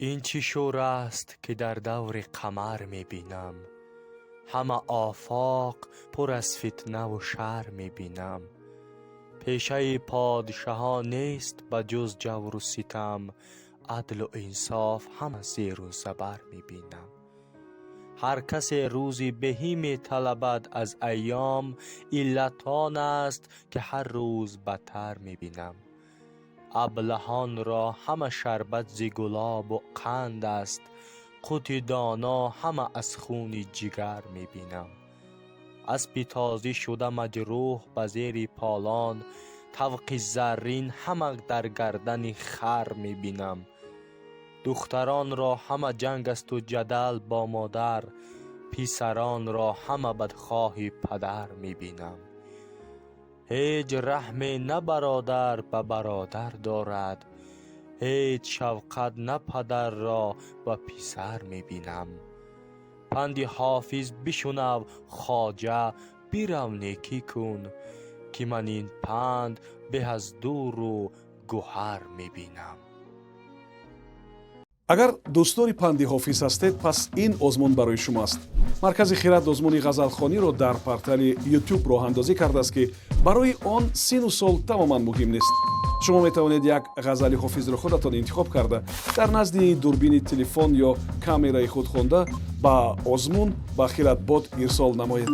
Ин чӣ шӯр аст, ки дар даври қамар мебинам? Ҳама офоқ пур аз фитнаву шар мебинам. Пешаи подшаҳон нест ба ҷуз ҷавру ситам, адлу инсоф ҳама зеру забар мебинам. Ҳар касе рӯзи беҳӣ металабад аз айём, иллат он аст, ки ҳар рӯз бадтар мебинам. Аблаҳонро ҳама шарбат зи гулобу қанд аст, қути доно ҳама аз хуни ҷигар мебинам. Аспи тозӣ шуда маҷрӯҳ ба зери полон, тавқи заррин ҳама дар гардани хар мебинам. Духтаронро ҳама ҷанг асту ҷадал бо модар, писаронро ҳама бадхоҳи падар мебинам. Ҳеҷ раҳме на бародар ба бародар дорад, ҳеҷ шафқат на падарро ба писар мебинам. Панди Ҳофиз бишунав, хоҷа, бирав, некӣ кун, ки ман ин панд беҳ аз дурру гуҳар мебинам. Агар дӯстдори панди Ҳофиз ҳастед, пас ин озмун барои шумо аст. Маркази «Хирад» озмуни ғазалхониро дар портали YouTube роҳандозӣ кардааст, ки барои он сину сол тамоман муҳим нест. Шумо метавонед як ғазали Ҳофизро худатон интихоб карда, дар назди дурбини телефон ё камераи худ хонда, ба озмун ба Хиратбот ирсол намоед.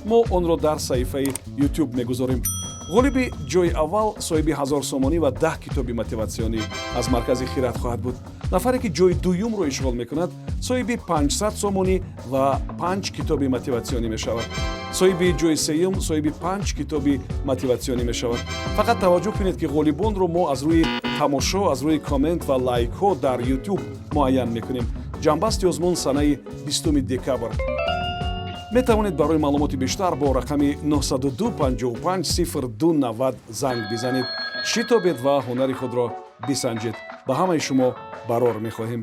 Мо онро дар саҳифаи YouTube мегузорем. Ғолиби ҷои аввал соҳиби 1000 сомонӣ ва 10 китоби мотиватсионӣ аз маркази «Хират» хоҳад буд. Нафаре ки ҷои дуюмро ишғол мекунад, соҳиби 500 сомонӣ ва панҷ китоби мотиватсионӣ мешавад. Соҳиби ҷои сеюм соҳиби панҷ китоби мотиватсионӣ мешавад. Фақат таваҷҷӯҳ кунед, ки ғолибонро мо аз рӯи тамошо, аз рӯи коммент ва лайкҳо дар YouTube муайян мекунем. Ҷамъбасти озмун санаи 20 декабр. Метавонед барои маълумоти бештар бо рақами 902 55 02 90 занг бизанед. Шитобед ва ҳунари худро бисанҷед. Ба ҳамаи шумо барор мехоҳем.